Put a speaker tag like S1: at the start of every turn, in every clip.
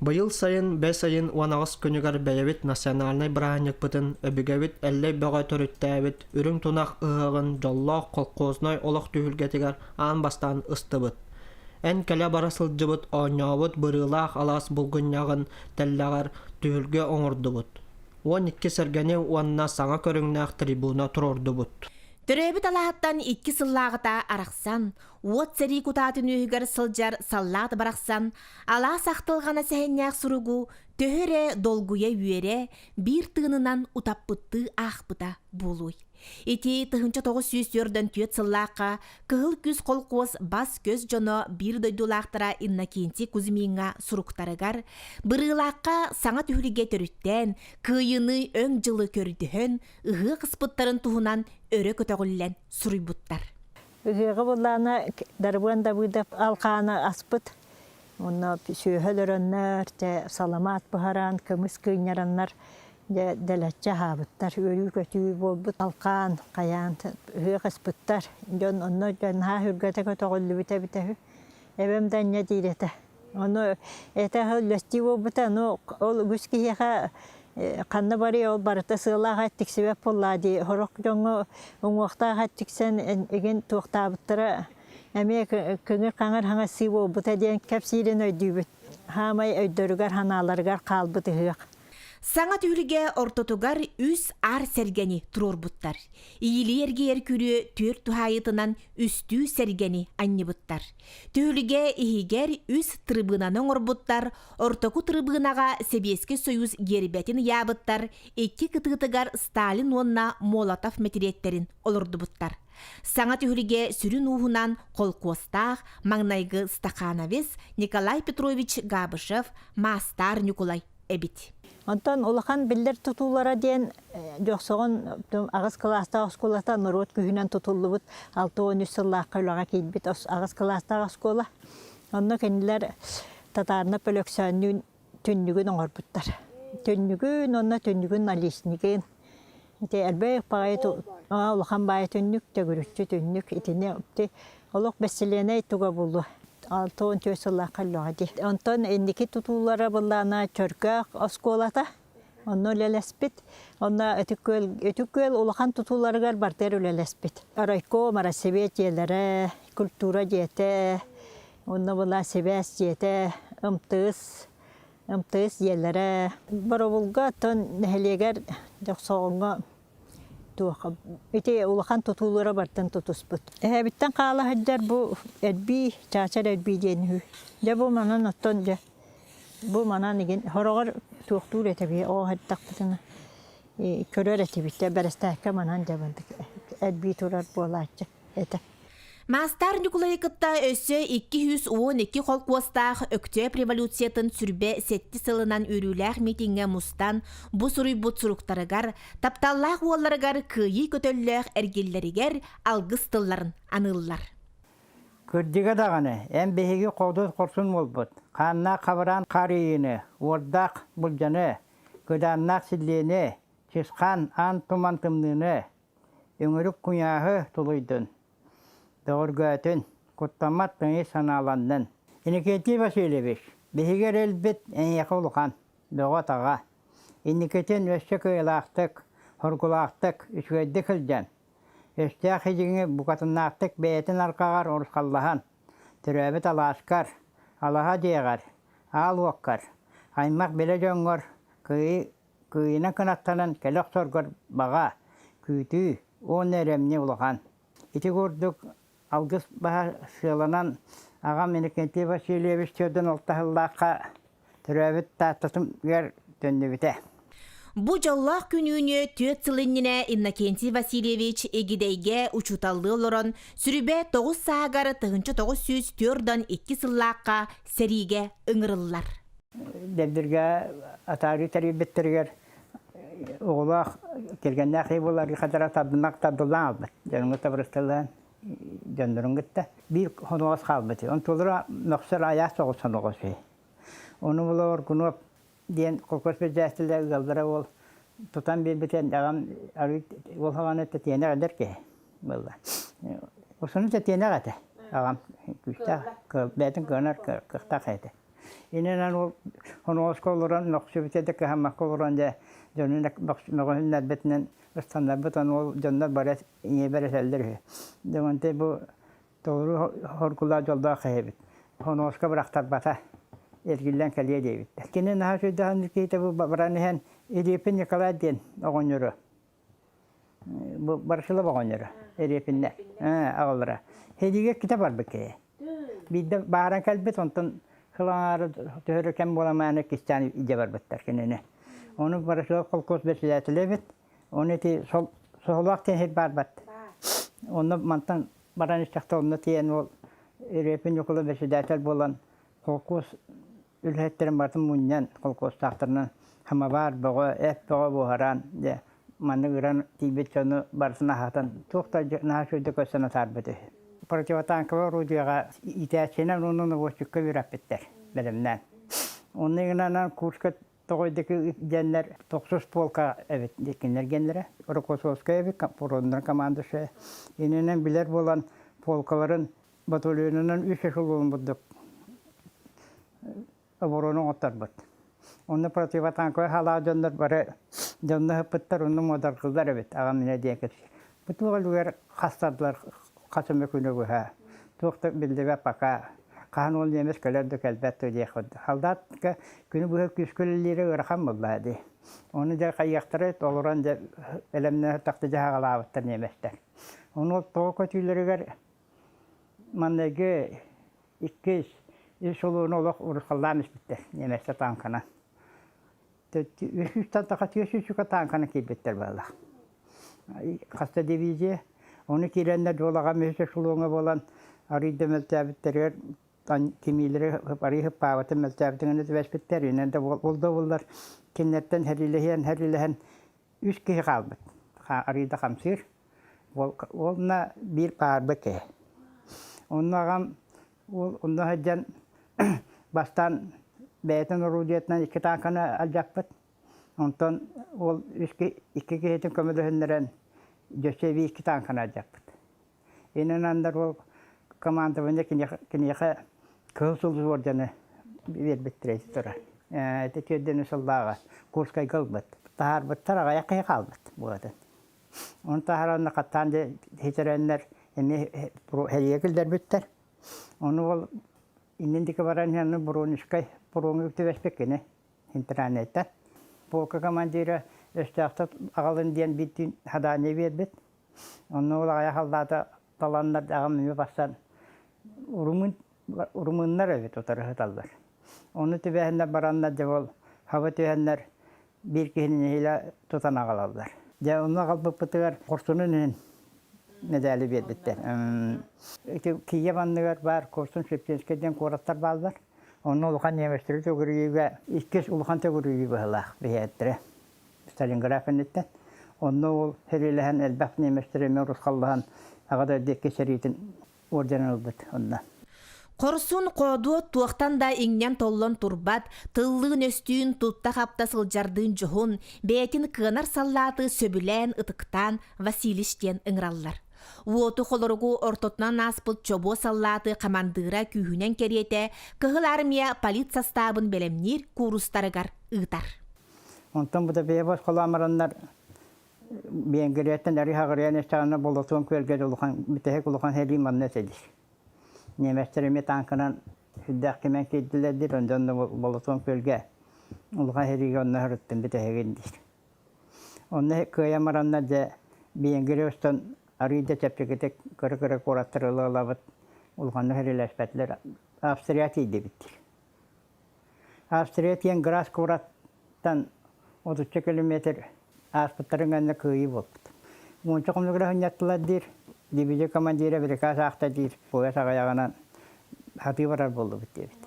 S1: Быйыл сайын бэс ыйын 18 күнүгэр бэйэбит национальнай бырааһынньыкпытын өбүгэбит Эллэй Бөҕө төрүттээбит Үрүҥ Тунах ыһыаҕын дьоллоох колхознай олох түһүлгэтигэр аан бастаан ыстыбыт. Эн кэлэ-бара сылдьыбыт оонньообут бырыылаах алаас булгунньаҕын тэллэҕэр түһүлгэ оҥордубут. 12 сэргэни уонна саҥа көрүҥнээх трибуна туруордубут.
S2: Төрөөбүт алааһыттан икки сыллааҕыта арахсан, уот сэрии кутаатын үөһүгэр сылдьар саллаат барахсан алаас ахтылҕана сэһэннээх суругу төһө эрэ долгуйа үөрэ, биир тыынынан утаппыттыы аахпыта буолуой. Ити 1944 сыллаахха Кыһыл Күс холкуос бас-көс дьоно биир дойдулаахтара Иннокентий Кузьмиҥҥа суруктарыгар Бырыылаахха саҥа түһүлгэ төрүттээн, кыайыыны өҥ дьылы көрдөһөн, ыһыах ыспыттарын туһунан өрө көтөҕүллэн суруйбуттар.
S3: Ыһыаҕы буллаана Дарыбыан Давыдов алхааны аспыт. Онно сүөһү өлөрөннөр, дьэ саламаат буһаран, кымыс кыынньараннар дьэ дэлэччи аһаабыттар. Үөрүү-көтүү буолбут алхаан, хайаан ыһыах ыспыттар. Дьон онно дьон наһаа сүргэтэ көтөҕүллүбүтэ эбитэ үһү. Эбэм да инньэ диир этэ. Ону этэ үллэстии буолбута, ону ол үгүс киһиэхэ ханна барый ол барыта сыалаах эт тиксибэт буоллаа дии. Сорох дьоҥҥо уҥуохтаах эт тиксэн игин туохтаабыттара эмиэ кыҥыр-хаҥыр хаҥасыы буолбута диэн кэпсиирин өйдүүбүт. Хаамай өйдөрүгэр-санааларыгар хаалбыт ыһыах.
S2: Саҥа түһүлгэ ортотугар үс аар сэргэни туруорбуттар. Иилии эргийэр күрүө түөрт туһаайытынан үстүү сэргэни анньыбыттар. Түһүлгэ иһигэр үс трибунаны оҥорбуттар, ортоку трибунаҕа Сэбиэскэй Союз гиэрбэтин ыйаабыттар, икки кытыытыгар Сталин уонна Молотов мэтириэттэрин олордубуттар. Саҥа түһүлгэ сүрүн ууһунан холкуостаах маҥнайгы стахановец Николай Петрович Габышев, Маастаар Ньукулай эбит.
S3: Онтон улахан биллэр тутуулара диэн Дьохсоҕон аҕыс кылаастаах оскуолата норуот күүһүнэн тутуллубут 63 сыллаахха үлэҕэ киирбит аҕыс кылаастаах оскуола. Онно кинилэр Татаарынап Өлөксөөннүүн түннүгүн оҥорбуттар. Түннүгүн уонна түннүгүн наличнигын. Ити элбэх баҕайы улахан баайы түннүк, төгүрүччү түннүк итини олох бэссилиэнэй туга булуо. 64 сыллаахха үлэҕэ дии. Онтон инники тутуулара былаана Чөркөөх оскуолата. Онно үлэлэспит. Онно Өтүк Күөл, Өтүк Күөл улахан тутууларыгар бартыар үлэлэспит. Райком, Россовет дьиэлэрэ, культура дьиэтэ, Онно была сибээс дьиэтэ, МТС, МТС дьиэлэрэ. Боробулга оттон нэһилиэгэр Дьохсоҕоҥҥо туох ити улахан тутуулара бартан тутуспут. Эһэбиттэн хаала сылдьар бу эрбии, чаачар эрбии диэн үһү. Дьэ бу манан оттон дьэ бу манан игин хороҕор туохтуур этэ оо һырдахпытына көрөр этибит дьэ бэрэстээккэ манан дьэ эрбии турар буолааччы этэ.
S2: Маастар Ньукулайы кытта өссө 212 холкуостаах Өктөөп революциятын сүрбэ сэттис сылынан үөрүүлээх митиҥҥэ мустан, бу суруйбут суруктарыгар, тапталлаах уолларыгар кыайыы көтөллөөх эргиллэригэр алгыс тылларын аныыллар.
S4: Кырдьыга даҕаны, эн биһиги хордус хорсун буолбут, хааннаах хабараан хаарыйыыны, уордаах булдьаны, кыдааннаах силлиэни, чысхаан аан туман тымныыны, Өҥүрүк куйааһы тулуйдун, бөҕөргөөтүн, куттаммат тыйыс санааланнын. Иннокентий Васильевич, биһиги эрэлбит эйиэхэ улахан, бөҕө-таҕа. Инникитин өссө кыайыылаахтык, хоргулаахтык, үчүгэйдик сылдьан, өстөөх илиҥи букатыннаахтык бэйэтин арҕаҕар урусхаллаһан, төрөөбүт алааскар, алаһа дьиэҕэр, аал уоккар, аймах-билэ дьоҥҥор кыайыы Кыайыынан кынаттанан кэлэ охсоргор баҕа, күүтүү уонна эрэмньи улахан. Ити курдук алгыс баһа сыаланан аҕам Иннокентий Васильевич Сөрдөн алтаһыллаахха төрөөбүт Тааттатыгар төннүбүтэ.
S2: Бу дьоллоох күнүүнү түөрт сыл иннинэ Иннокентий Васильевич Игидэйгэ учууталлыы олорон, сүрүбэ тоҕус сааһыгар 1942 сыллаахха сэриигэ ыҥырыллар.
S4: Дэбдиргэ атаарыы тэрийбиттэригэр оҕолоох кэргэннээх ый буолар хадара тардынах тардыллаан албыт. Дьоҥҥо табырысталаан дьоннорун кытта биир хоноҕос хаалбыт. Онтулара мөхсөр айаас соҕус соноҕос үһү. Ону булар Кунуоп диэн колхоз председателэ ыаллара уол тутан биэрбитин аҕам арыы уол хаҕаны тэтиэнэх эдэр киһи буолла. Осуну тэтиэнэх этэ аҕам күүстээх бэйэтин кыанар кыахтаах этэ. Инэнэн ол хоноҕоско олорон мөхсүбүтэ да кыһаммакка олорон дьэ дьонун мөҕүһүннэрбитинэн ыстаннарбыт ону ол дьоннор бары ийэбэр этэллэр үһү. Дьэ бу толору хоргулаах дьоллоох эһэбит. Хоноҕоско бырахтарбата эргиллэн кэлиэ диэбиттэр. Кини наһаа сүрдээх киһитэ бу баран иһэн Илиипин Николай диэн оҕонньору бу Барсылов оҕонньоро Эриэпиннэ аҕалара. Һэлиигэ иккитэ барбыт киһи. Биирдэ бааран кэлбит, онтон сыл аҥаара төһөрө кэм буоламааны кистээн илдьэ барбыттар кинини. Ону Барсылов холкуос бэсилээтилэ эбит. Ону ити сол соһулаах диэн сир баарбат. Онно мантан баран истэхтэ онно тиийэн ол Репин Ньукула бэсидээтэл буолан холкуос үлэһиттэрин барытын мунньан холкуостаахтарынан самовар бөҕө, эт бөҕө буһаран дьэ маннык ыран тиийбит дьону барытын аһатан туох да наһаа үчүгэйдик көрсөн атаарбыт үһү. Противотанковай орудиеҕа иитээччинэн уонна наводчикка үөрэппиттэр бэлэмнээн. Онно гынан Курска Тоҕойдуку диэннэр тохсус полка эбит кинилэр геннэрэ Рокоссовскай эбит фроннар командующая иннинэн билэр буолан полкаларын батальонунан үс эшелон бурдук оборону оҥотторбут. Онно противотанковай халаах дьоннор бары дьонно ыппыттар, онно муодаргыллар эбит аҕам инэ диэн кэпсиир. Бу туох үлүгэр хастардылар хас эмэ күнү быһа. Туох да биллибэт пока. Хаһан ол немец кэлэр да кэлбэт да диэх курдук. Солдатка күнү быһа күүскэ үлэлиирэ ыарахан буоллаҕа дии. Ону дьэ хайыахтара толорон дьэ бэлэмнээх тахта дьаһаҕалаабыттар немецтэр. Ону ол тоҕо көтүүлэригэр Маҥнайгы иккис үс улууну олох урусхаллаан испиттэр немецтэр тааҥканан. Үс сүүстэн 400 тааҥканы киирбиттэр буолла. Хаста дивизия. Ону киирэннэр дуолаҕа үс эшелоҥа буолан арыый да мөлтөөбүттэригэр кимиилэри арыый ыппаабытын мөлтөөбүтүн гына түбэспиттэр. Инэн да ол да буоллар кинилэртэн сэриилэһиэн сэриилэһэн үс киһи хаалбыт. Арыый да хамсыыр. Уонна биир паарба киһи. Онно аҕам уол онно сылдьан бастаан бэйэтин орудиетынан икки тааҥканы алдьаппыт. Онтон уол үс икки киһитин көмөлөһүннэрэн дьөссө эбии икки тааҥканы алдьаппыт. Инэн андар уол командование киниэхэ Кыһыл Сулус уордьаны биэрбиттэрэ ити турар. Ити түөрдүнү сыллааҕы Курскайга ылбыт. Таһаарбыттар аҕыйах киһи хаалбыт буолатын. Ону таһааран хаттаан дьэ хитэрэннэр эмиэ һэлигэ киллэрбиттэр. Ону ол иннин диэки баран иһэн Бронюшкай пуруоҥҥа түбэспит кини интернеттэн. Полка командира өстөөхтөр аҕалын диэн биир түүн задание биэрбит. Онно ол аҕыйах халлаата таланнар аҕам эмиэ барсан румын румыннар эбит утары сыталлар. Ону түбэһэннэр бараннар дьэ ол хаба түһэннэр биир киһини нэһиилэ тутан аҕалаллар. Дьэ онно аҕалбыппытыгар хорсунун иһин мэдээли биэрбиттэр. Ити Киев анныгар баар Корсун Шевченскэй диэн куораттар бааллар. Онно улахан немецтэри төгүрүйүүгэ иккис улахан төгүрүйүү быһыылаах биһиэттэрэ. Сталинград кэнниттэн. Онно ол сэриилэһэн элбэх немецтэри эмиэ урусхаллаһан Аҕа дойду иккис сэриитин орденын ылбыт онно.
S2: Хорсун хоодуот туохтан да иҥнэн-толлон турбат, тыллыын-өстүүн тутта-хапта сылдьардыын дьоһун, бэйэтин кыанар саллааты сөбүлээн ытыктаан Василич диэн ыҥыраллар. Уоту холоругу ортотунан ааспыт чобуо саллааты хамандыыра күүһүнэн кэриэтэ Кыһыл Армия политсастаабын бэлэмниир куурустарыгар ыытар.
S4: Онтон бу да бэйэ босхолоон бараннар Венгрияттан эрий хаҕырыйан истэҕинэ Болотуон күөлгэ улахан бүтэһик улахан сэрии манна этэ диир. Немецтэр эмиэ тааҥканан сүрдээх кимэн киирдилэр диир, онно Болотуон күөлгэ улахан сэриигэ онно сырыттым бүтэһигин диир. Онно кыайан бараннар дьэ Венгрия устан арыый да чэпчэкитик кыра-кыра куораттары ыла-ылабыт улаханнык сэриилэспэтилэр. Австрия тиийдибит диир. Австрия тиэн Грас куораттан отучча километр ааспыттарын кэннэ кыайыы буолбут. Уонча хонугура сынньаттылар диир, дивизия командира приказ аахта диир, поезд аҕыйаҕынан сатыы барар буоллубут диэбит.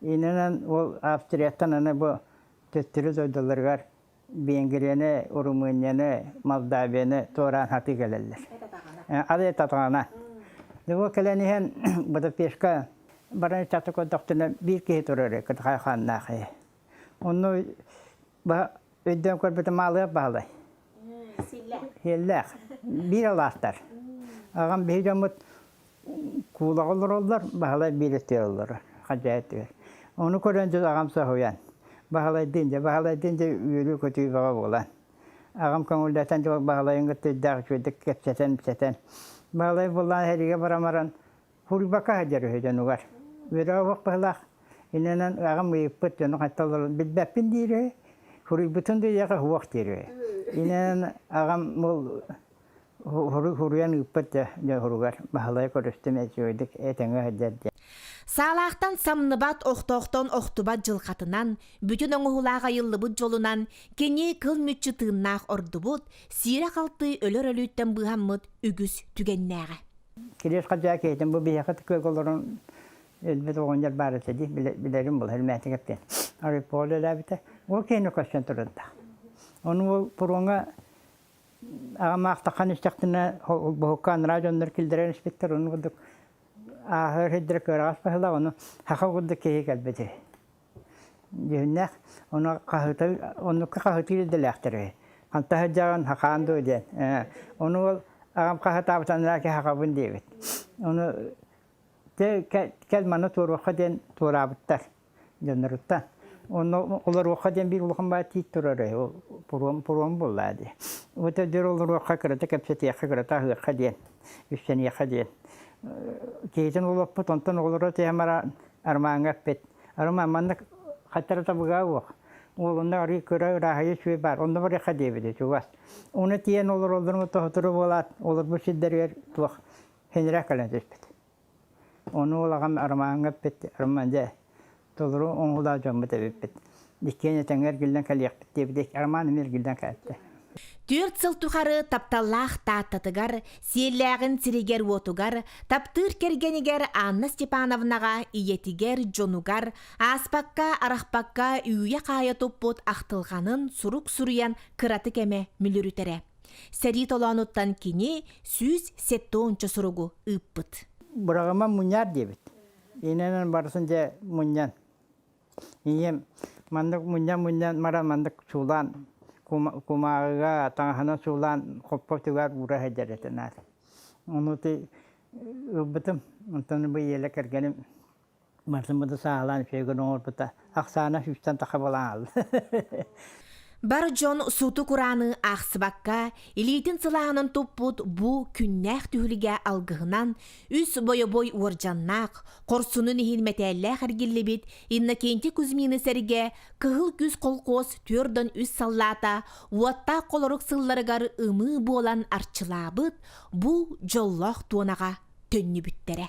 S4: Инэнэн ол Австрияттан аны бу төттөрү дойдуларыгар Венгрияны, Румынияны, Молдавияны туораан сатыы кэлэллэр. Ады татаҕана. Бу кэлэн иһэн Будапешка баран чаты көрдөхтүнэ биир киһи турар кытахай хааннаах киһи. Онно өйдөөн көрбүтүм маалыах баһылай. Сиэллээх. Биир алаастар. Аҕам биһи дьоммут куулаҕа олороллор, баһылай биир өттүгэр олорор, хадьаайа өттүгэр. Ону көрөн дьон аҕам соһуйан, Баһылайдыын дьэ, Баһылайдыын дьэ үөрүү-көтүү бөҕө буолан. Аҕам көҥүллэтэн дьэ Баһылайын кытта үрдээх үчүгэйдик кэпсэтэн-ипсэтэн. Баһылай буллаан сэриигэ баран баран Хуруйбакка сылдьар үһү дьонугар. Үөрэҕэ уох быһыылаах. Иннинэн аҕам ыйыппыт дьону хайта олорон билбэппин диир үһү. Хуруйбутун да ийэҕэ уох диир үһү. Иннинэн аҕам ол хуруйан ыыппыт дьэ хуругар Баһылай көрүстүм үчүгэйдик этэҥҥэ сылдьар диэн.
S2: Саалаахтан самныбат, охтоохтон охтубат дьылҕатынан, бүтүн оҥоһулаах айыллыбыт дьолунан кини кыл мүччү тыыннаах ордубут, сиирэ-халты өлөр өлүүттэн быыһаммыт үгүс түгэннээҕэ.
S4: Кириэс хадьаа киһитин бу биһиэхэ күөлгэ олорон өлбүт оҕонньор баар этэ дии, билэрим буолар, элмээтик эппиэн. Арыппоҕа үлэлээбитэ. Ол киһини көрсөн турардаах. Ону ол пуруоҥҥа аҕам аахтаххан истэхтинэ, боһукка анараа дьоннор киллэрэн испиттэр, ону курдук ааһар сирдэрэ кыараҕас баһылаах, ону саха курдук киһи кэлбит үһү. Дьүһүннээх, ону хаһыта, оннукка хаһытыыр идэлээхтэр үһү. Ханта сылдьаҕын, хахаан дуо диэн. Ону ол аҕам хаһытаабыт анараа киһи хахабын диэбит. Ону кэл маны туоруохха диэн туораабыттар дьонноруттан. Онно олоруохха диэн биир улахан баа тиит турар үһү. Ол пуруом, пуруом буоллаа дии. Вот өдөр олоруохха, кырата кэпсэтиэххэ, кырата аһыахха диэн, үссэниэххэ диэн. Киһитин олоппут, онтон оҕолоро түһэн баран Армааҥҥа эппит. Армаан маннык хаттара табыгаа уох. Уолунна арыы кыра ырааһыйа үчүгэй баар. Онно барыахха диэбитэ чугас. Уну тиийэн олороллорун тоһотору буолаат, олорбут сирдэригэр туох хинирэх кэлэн түспүт. Ону ол аҕам Армааҥҥа эппит, Армаан дьэ, толору оҥоһулаах дьоммут эбиппит. Иккиэн этэҥҥэ эргиллэн кэлиэхпит диэбит. Армаан эмиэ эргиллэн кэлтэ.
S2: Түөрт сыл тухары тапталлаах Тааттатыгар, Сиэллээҕин сиригэр-уотугар, таптыыр кэргэнигэр Анна Степановнаҕа ийэтигэр, дьонугар, ааспакка, арахпакка үүйэ-хаайа туппут ахтылҕанын сурук суруйан кыратык эмэ мүлүрүтэрэ. Сэрии толоонуттан кини 170 суругу ыыппыт.
S4: Быраҕыма мунньаар диэбит. Инэнэн барысын дьэ мунньан Ийэм маннык мунньан-мунньан баран маннык суулаан кумааҕыга таҥаһынан суулаан хоппотугар уура сылдьар этэ наар. Ону ити ылбытым. Онтон бу ийэлэ кэргэним барытын сааһылаан үчүгэй гына оҥорбута. Ахсаана сүүстэн таха буолан хаалла.
S2: Бар дьон суту-курааны аахсыбакка, илиитин сылааһынан туппут бу күннээх түһүлгэ алгыһынан үс бойобуой уордьаннаах, хорсунун иһин мэтээллээх эргиллибит Иннокентий Кузьмины сэргэ Кыһыл Күүс колхуос түөрдөн үс саллаата уоттаах холорук сылларыгар ымыы буолан арчылаабыт бу дьоллоох туонаҕа төннүбүттэрэ.